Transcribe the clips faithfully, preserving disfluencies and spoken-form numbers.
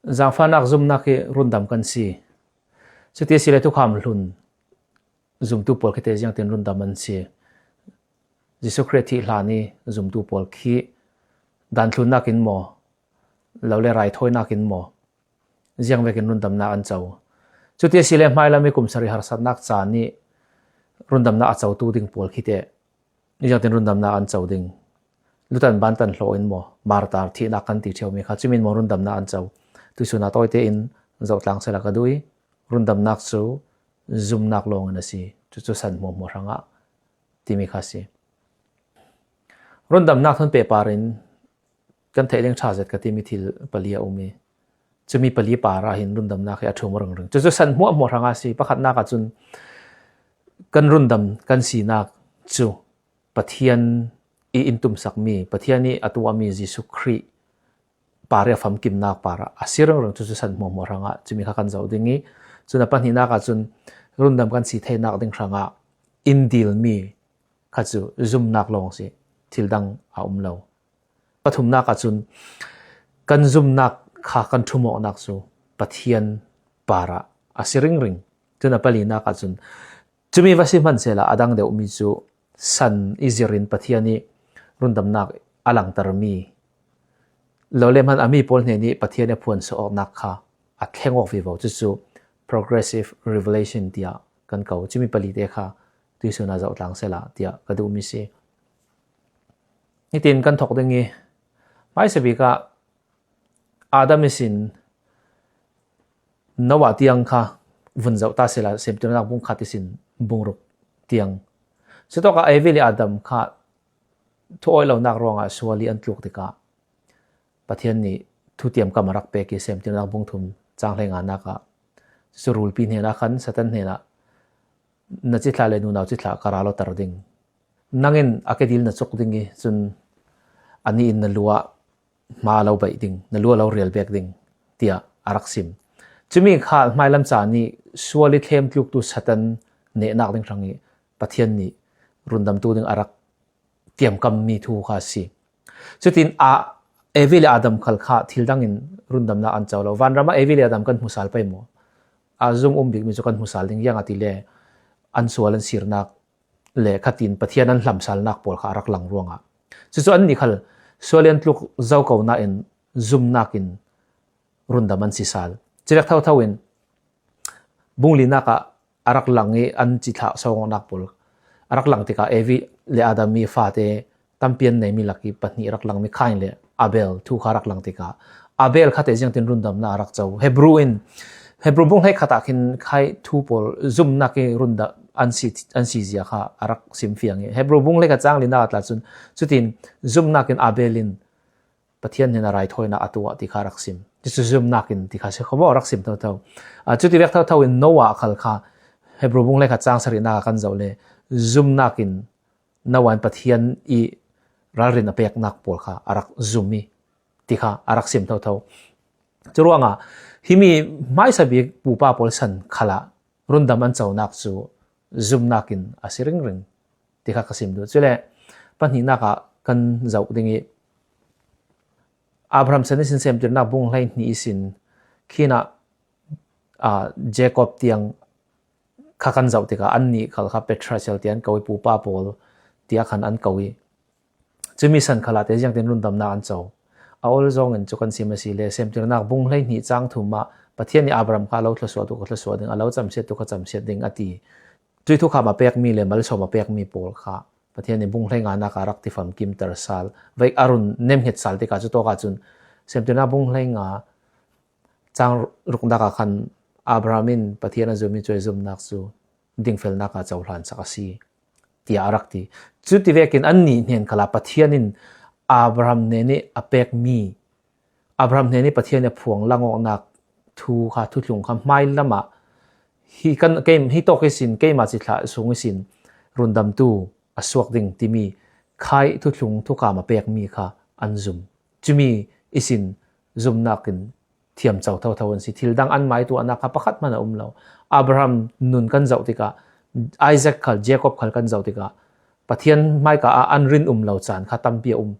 Zangfahnak zumnak hi rundam kan si. Cuti si le thukham hlun zumtu pawl khite ziangtin rundam an si. Jesuh Khrih thih hlan i zumtu pawl khi dan thlunnak in maw, lo le raithawinak in maw, ziang vekin rundamnak an co. Cuti si le hmailam i kum sarih harsatnak caan i rundamnak a cotu ding pawl khite ziangtin rundamnak an co ding. Lutan bantan hlaw in maw, martar thihnak kan ti ṭheu mi kha, cumin maw rundamnak an co. Tuisun a tawite in zohtlang sela ka duh i, rundamnak cu zumnak lawngin a si. Cucu san hmuahhmuah hrangah timi kha si. Rundamnak thawn pehpar in kan theih ding ṭha zet ka timi thil pali a um i, cumi pali par ah hin rundamnak hi a ṭhum ringring. Cucu san hmuahhmuah hrangah si. Pakhatnak ah cun kan rundam kan sinak cu Pathian i in tumsakmi, Pathian i a tuahmi Jesuh Khrih par i a famkimnak par ah a si ringring. Cucu san hmuahhmuah hrangah cumi kha kan zoh ding i, cun a pahnihnak ah cun rundam kan si theinak ding hrangah in dilmi kha cu zumnak lawng si, thil dang a um lo. Pathumnak ah cun kan zumnak kha kan ṭhumawknak cu Pathian par ah a si ringring. Cun a palinak ah cun cumi va si hmansehla a dang deuhmi cu san i zirin Pathian i rundamnak a langtermi, lo le hman a mi pawl hnen i Pathian i a phuansuah awknak kha a thleng awk vivo. Cucu progressive revelation tiah kan ko. Cumi palite kha tuisun a zohtlang sela tiah ka duhmi si. Hitin kan thawk ding i, hmaisabik ah Adam ihsin Noah tiang kha vun zoh ta sela, Semtirnak bung khat ihsin bung ruk tiang. Cutawkah Evi le Adam kha thu awih lonak ruangah sual i an tluk tikah Pathian nih thutiam kam a rak pek i, Semtirnak bung thum cang hleinganak ah, cucu rulpi hnenah khan Satan hnenah, "Na cithlah le nunau cithlah ka ral awter ding. Nangin a kedil na cuk ding i cun anih in na lu ah hma a lo baih ding, na lu a lo rial bek ding," tiah a rak sim. Cumi kha hmailam caan i sual i thlem tluktu Satan nehnak ding hrang i Pathian nih rundamtu ding a rak tiamkammi thu kha a si. Cutin a Evi le Adam khal kha thil dangin rundamnak an co lo. Vanram ah Evi le Adam kan hmusal pei maw? A zum um bikmi cu kan hmusal ding, ziangahtile an sual an sirnak le khatin Pathian an hlamsalnak pawl kha a rak lang ruangah. Cucu annih khal sual i an tluk zo ko nain zumnak in rundam an si sal. Civek thotho in bung linak ah a rak lang i an cithlah sawngawknak pawl a rak lang tikah Evi le Adam i fate tampi an neimi lak i pahnih rak langmi Kain le Abel thu kha rak lang tikah Abel kha te ziangtin rundamnak a rak co. Hebru in, Hebru bung hleikhat ah khin khai thu pawl zumnak i rundam an si, an si zia kha a rak sim fiang i, Hebru bung hleikhat cang linak ah tla cun cutin zumnak in Abel in Pathian hnenah raithawinak a tuah ti kha a rak sim. Cucu zumnak in ti kha si kho maw, a rak sim thotho. Ah, cuti vek thotho in Noah khal kha Hebru bung hleikhat cang sarihnak ah kan zoh le zumnak in Noah in Pathian i ralrin a peknak pawl kha a rak zum i ti kha a rak sim thotho. Curuangah himi hmaisabik pupa pawl san khalah rundam an conak cu zumnak in a si ringring ti kha ka sim duh. Cule pahnihnak ah kan zoh ding i, Abraham san ihsin Semtirnak bung hleihnih ihsin khinah, ah, Jacob tiang kha kan zoh tikah annih khal kha patriarchal tiah an ko i, pupa pawl tiah khan an ko i, cumi san khalah te ziangtin rundamnak an co? A ol zawngin cu kan sim a si le, Semtirnak bung hleihnih cang thum ah Pathian nih Abraham kha a lo thluasuah tu ka thluasuah ding, a lo camsiat tu ka camsiat ding a ti. Cuih thukham a pekmi le malsawm a pekmi pawl kha Pathian nih bung hleinganak ah rak tifamkimter sal, vaik a run nemhnget sal tikah cu tawkah cun Semtirnak bung hleinga cang ruknak ah khan Abraham in Pathian a zummi cuai zumnak cu dingfelnak ah cohlansak a si, tiah a rak ti. Cuti vekin annih hnen khalah Pathian in Abraham hnenih a pekmi, Abraham hnenih Pathian nih a phuang langawknak thu kha, thuthlung kha hmailam ah hi kan, kei, hi tawk ihsin, keimah cithlah sung ihsin rundamtu a suak ding timi khai thuthlung thukham a pekmi kha an zum. Cumi ihsin zumnak in thiam co thotho an si. Thil dang an mai tuahnak kha pakhat hmanh a um lo. Abraham nun kan zoh tikah, Isaac khal, Jacob khal kan zoh tikah Pathian hmaika ah an rin um lo caan kha tampi a um.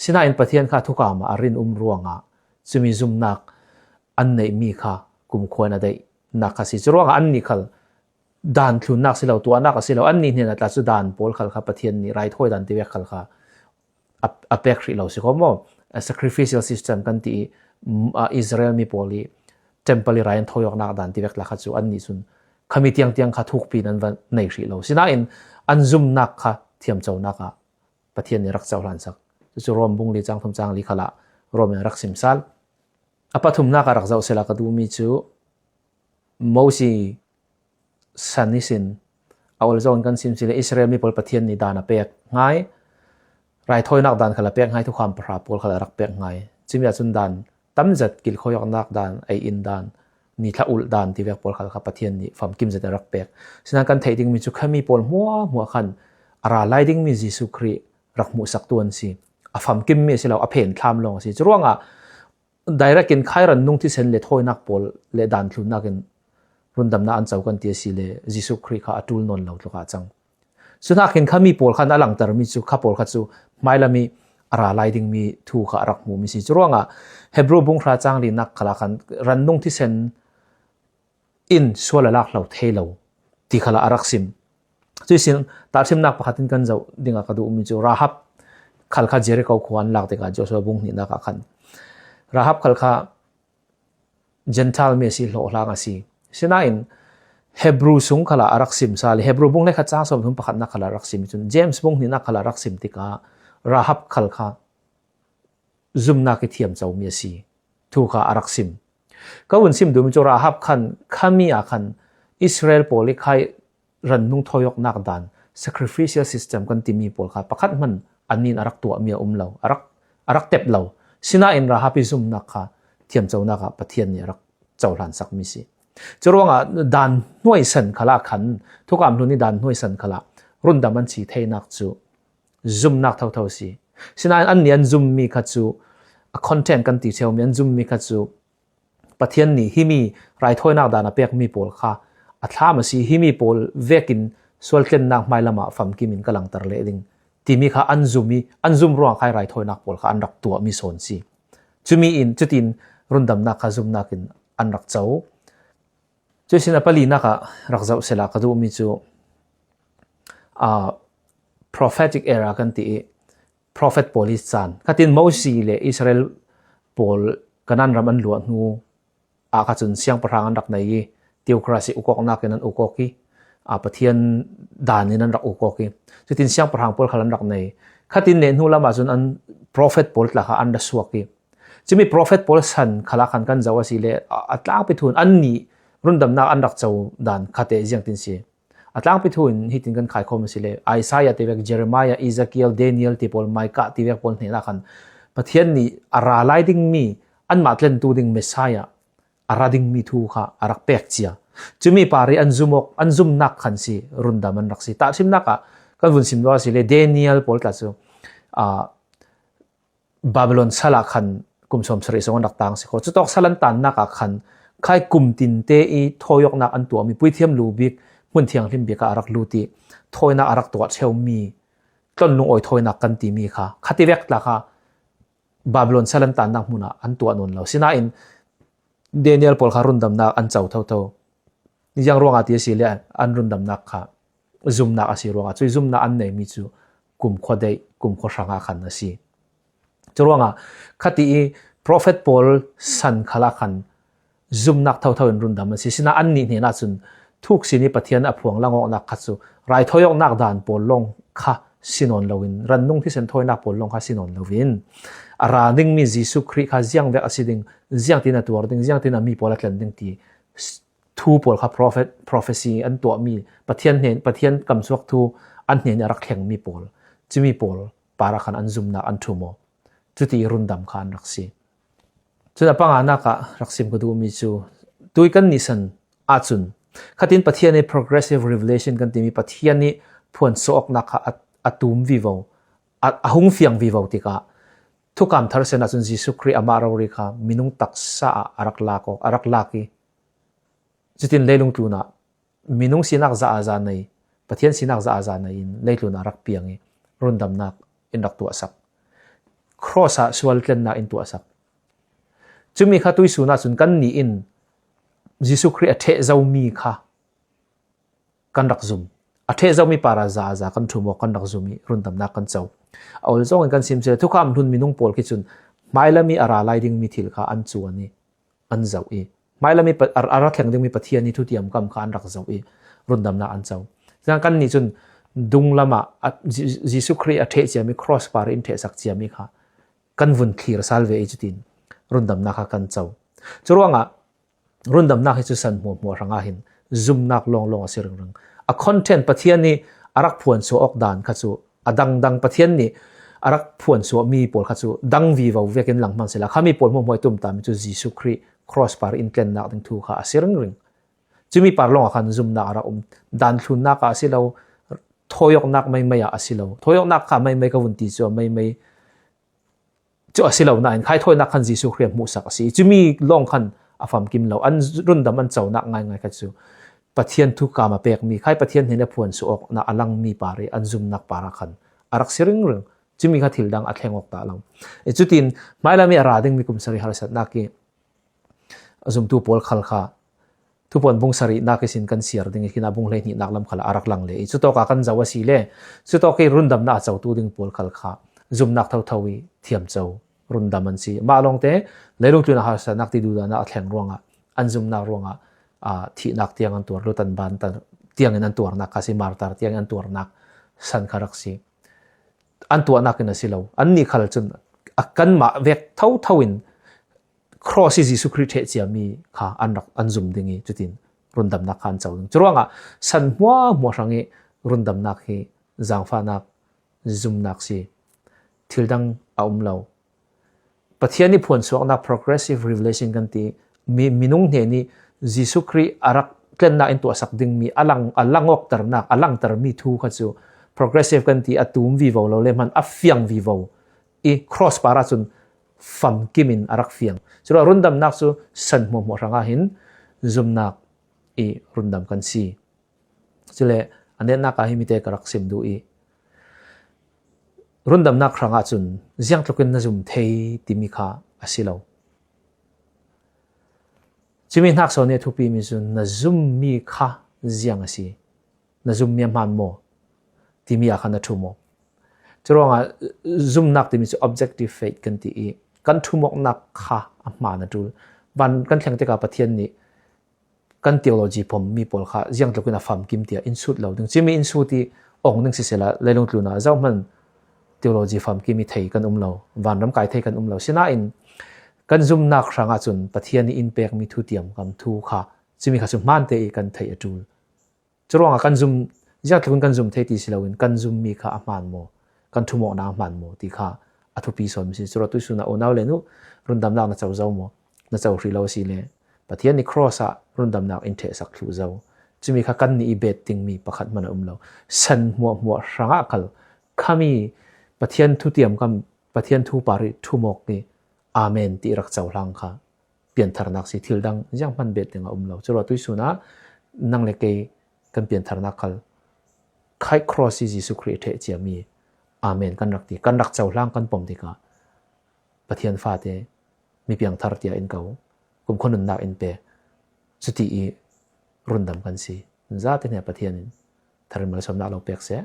Sinain Pathian kha thukham ah a rin um ruangah cumi zumnak an neih mi kha kumkhua in a daihnak kha si. Curuangah annih khal dan thlunnak si lo, tuahnak a si lo, annih hnenah tla cu dan pawl khal kha Pathian nih raithawi dan tivek khal kha a, a pek hrih lo si kho maw? A sacrificial system kan ti i, mm, a Israel mi pawl i temple i rai an thawi awknak dan tivek tla kha cu annih cun khami tiangtiang kha thukpi in an va nei hrih lo. Sinain an zumnak kha thiamconak ah Pathian nih rak cohlansak. Cucu Rom bung li cang thum cang li khalah Rom in a rak sim sal. A pathumnak a rak zoh sela ka duhmi cu Mosi san ihsin a ol zong in kan sim si le Israel mi pawl Pathian nih dan a pek hngai, raithawinak dan khal a pek hngai, thukham pahra pawl khal a rak pek hngai. Cumi ahcun dan tamzat kilkhawi awknak dan, ei in dan, ni thla ulh dan tivek pawl khal kha Pathian nih famkim zet a rak pek. Sinan kan theih dingmi cu khami pawl hmuahhmuah khan a ra lai dingmi Jesuh Khrih rak hmuhsak tuan si. A famkimmi a si lo, a phen thlam lawng a si. Curuangah direct in khai rannung thisen le thawinak pawl le dan thlunnak in rundamnak an co kan ti a si le Jesuh Khrih kha a ṭul nawn lo tluk ah a cang. Cu hnakin khami pawl khan a langtermi cu kha pawl kha cu hmailam i a ra lai dingmi thu kha a rak hmuhmi si. Curuangah Hebru bung hra cang linak khalah khan rannung thisen in sual a lak hlo thei lo ti khalah a rak sim. Cuihsin tahṭhimnak pakhat in kan zoh dingah ka duhmi cu Rahab khal kha Jericho khua an lak tikah Joshua bung hnihnak ah khan Rahab khal kha Gentile mi a si, hlawhhlang a si. Sinain Hebru sung khalah a rak sim sal i Hebru bung hleikhat cang sawmthum pakhatnak khalah a rak sim i cun James bung hnihnak khalah a rak sim tikah Rahab khal kha zumnak i thiamcomi a si thu kha a rak sim. Ka vun sim duhmi cu Rahab khan khami ah khan Israel pawl i khai rannung thawiawknak dan, sacrificial system kan timi pawl kha pakhat hman an in a rak tuahmi a um lo, a rak, a rak tep lo. Sinain Rahab i zumnak kha thiamconak ah Pathian nih a rak cohlansakmi si. Curuangah dan hnuaisan khalah khan, thukam hlun i dan hnuaisan khalah rundam an si theinak cu zumnak thotho si. Sinain annih an zummi kha cu a content kan ti cheumi an zummi kha cu Pathian nih himi raithawinak dan a pekmi pawl kha a thlam a si, himi pawl vekin sualtlennak hmailam ah famkim in ka langter leh ding timi kha an zum i an zum ruang kha i raithawinak pawl kha an rak tuahmi sawn si. Cumi in cutin rundamnak kha zumnak in an rak co. Cuihsin a palinak ah rak zoh sela ka duhmi cu, aa, prophetic era kan ti i prophet pawl i caan. Khatin Mosi le Israel pawl Kanaan ram an luah hnu ah kha cun siangpahrang an rak nei i theocracy ukawknak in an ukawk i, aa, Pathian dan in an rak ukawk i. Cutin siangpahrang pawl khal an rak nei. Khatin neh hnu lam ah cun an prophet pawl tla kha an ra suak i. Cumi prophet pawl san khalah khan kan zoh a si le a, a tlangpi thu in annih rundamnak an rak co dan kha te ziangtin si. A tlangpi thu in hitin kan khaikhawm a si le Isaiah tivek, Jeremiah, Ezekiel, Daniel ti pawl, Micah tivek pawl hnenah khan Pathian nih a ra lai dingmi anmah tlentu ding Messiah a ra dingmi thu kha a rak pek cia. Cumi par i an zum awk, an zumnak khan si, rundam an rak si. Tahṭhimnak ah kan vun sim duh a si le Daniel pawl tla cu, aa, Babylon sal ah khan kum sawm sarih sawng an rak tang si kho. Cutawk sal an tannak ah khan khai kum tinte i thawiawknak an tuahmi puithiam lu bik hmun thianghlim bik ah a rak lut i thawinak a rak tuah cheumi tlonlung awi thawinak kan timi kha khati vek tla kha Babylon sal an tannak hmun ah an tuah nawn lo. Sinain Daniel pawl kha rundamnak an co thotho. Ziang ruangah ti a si le an rundamnak kha zumnak a si ruangah cui zumnak an neimi cu kumkhua deih, kumkhua hrangah khan a si. Curuangah khati i prophet pawl san khalah khan zumnak thotho in rundam an si. Sinain annih hnenah cun thuk sin i Pathian a phuang lang awknak kha cu raithawi awknak dan pawl lawng kha si nawn loin, rannung thisen thawinak pawl lawng kha si nawn loin, a ra dingmi Jesuh Khrih kha ziang vek a si ding, ziangtin a tuar ding, ziangtin a mi pawl a tlen ding ti thu pawl kha prophet, prophecy an tuahmi, Pathian hnen, Pathian kamsuak thu an hnen a rak thlengmi pawl, cumi pawl parah khan an zumnak an ṭhum aw. Cuti rundam kha an rak si. Cun a panganak ah rak sim ka duhmi cu tui kan nihsan ahcun khatin Pathian i progressive revelation kan timi Pathian i phuansuah awknak kha a, a tum vivo, a, a hung fiang vivo tikah thukam thar sen ahcun Jesuh Khrih amah rori kha minung taksa ah a rak lak awk, a rak lak i cutin leilung tlunah minung sinak za a za nei, Pathian sinak za a za nei in leitlun ah rak piang i rundamnak in rak tuahsak. Cross ah sual tlennak in tuahsak. Cumi kha tuisun ah cun kannih in Jesuh Khrih a ṭheh zomi kha kan rak zum. A ṭheh zomi par a za a za kan ṭhum awk kan rak zum i rundamnak kan co. A ol zongin kan sim sile, thukham hlun minung pawl khi cun hmailam i a ra lai dingmi thil kha an cuan i an zoh i, hmailam i pa-, a, a ra thleng dingmi Pathian i thutiam kam kha an rak zoh i rundamnak an co. Cun kannih cun dunglam ah a, Je-, Jesuh Khrih a ṭheh ciami cross par i in ṭhehsak ciami kha kan vun thlir sal ve i cutin rundamnak kha kan co. Curuangah rundamnak hi cu san hmuahhmuah hrangah hin zumnak lawnglawng a si ringring. A content Pathian i a rak phuansuah awk dan kha cu a dangdang Pathian nih a rak phuansuahmi pawl kha cu dang vivo vekin lang hmang sila, khami pawl hmuahhmuah i tumtami cu Jesuh Khrih cross par in tlennak ding thu kha a si ringring. Cumi par lawngah khan zumnak a rak um. Dan thlunnak ah a si lo, thawiawknak maimai ah a si lo. Thawiawknak kha maimai ka vun ti cu a maimai cu a si lo nain, khai thawinak khan Jesuh Khrih a hmuhsak a si. Cumi lawng khan a famkim lo. An rundam an conak ngaingai kha cu Pathian thukam a pekmi, khai Pathian hnen a phuansuah awknak a langmi par i an zumnak par ah khan a rak si ringring. Cumi kha thil dang a thleng awk ta lo. I cutin hmailam i a ra dingmi kum sarih harsatnak i a zumtu pawl khal kha Thupuan bung sarihnak ihsin kan siar ding i khinah bung hleihnihnak lam khal a rak lang le i cutawk a kan zoh a si le, cutawk i rundamnak a cotu ding pawl khal kha zumnak thotho i thiamco rundam an si. Mah lawngte leilung tlun a harsatnak ti duhdanah a thleng ruangah an zumnak ruangah, aa, thihnak tiang an tuar, lutan ban tan tiangin an tuarnak kha si, martar tiangin an tuarnak san kha rak si. An tuahnak in a si lo. Annih khal cun a kanmah vek thotho in cross i Jesuh Khrih ṭheh ciami kha an rak, an zum ding i cutin rundamnak kha an co ding. Curuangah san hmuahhmuah hrang i rundamnak hi zaangfahnak, zumnak si. Thil dang a um lo. Pathian i phuansuaknak, progressive revelation kan ti, mi, minung hnen i Jesuh Khrih a rak tlennak in tuahsak dingmi a lang, a lang awkternak, a langtermi thu kha cu progressive kan ti, a tum vivo lo le hman a fiang vivo i cross par ah cun famkim in a rak fiang. Curuangah rundamnak cu san hmuahhmuah hrangah hin zumnak i rundam kan si. Cule a netnak ah hi mite ka rak sim duh i, rundamnak hrangah cun ziangtluk in na zum thei timi kha a si lo. Cumi hnak sawn i a thupimi cun na zummi kha ziang a si. Na zummi a hmaan maw timi ah khan a ṭhu maw? Curuangah zumnak timi cu objective faith kan ti i kan ṭhumawknak kha a hmaan a ṭul. Van kan thleng tikah Pathian nih kan theology pommi pawl kha ziangtluk in a famkim tiah in sut lo ding. Cumi in sut i ong ding sisehla, leilung tlun ah zohhmanh theology famkim i thei kan um lo, vanram kai thei kan um lo. Sinain kan zumnak hrangah cun Pathian i in pekmi thutiam kam thu kha, cumi kha cu hmaan te i kan theih a ṭul. Curuangah kan zum, ziangtluk in kan zum thei ti si loin kan zummi kha a hmaan maw, kan ṭhumawknak a hmaan maw ti kha a thupi sawn mi si. Curuangah tuisun ah unau le nu, rundamnak na co zo maw? Na co hrih lo a si le, Pathian i cross ah rundamnak in ṭhehsak thluh zo. Cumi kha kannih i bet dingmi pakhat hmanh a um lo. San hmuahhmuah hrangah khal khami Pathian thutiam kam, Pathian thu par i ṭhumawk i amen ti rak cohlang kha piantharnak si, thil dang zianghman bet ding a um lo. Curuangah tuisun ah nang le kei kan piantharnak khal khai cross i Jesuh Khrih ṭheh ciami amen kan rak ti, kan rak cohlang kan pom tikah Pathian fate mi piangthar tiah in ko, kumkhua nunnak in pe, cuti i rundam kan si. Zate hnen Pathian in tharin malsawmnak lo pek seh.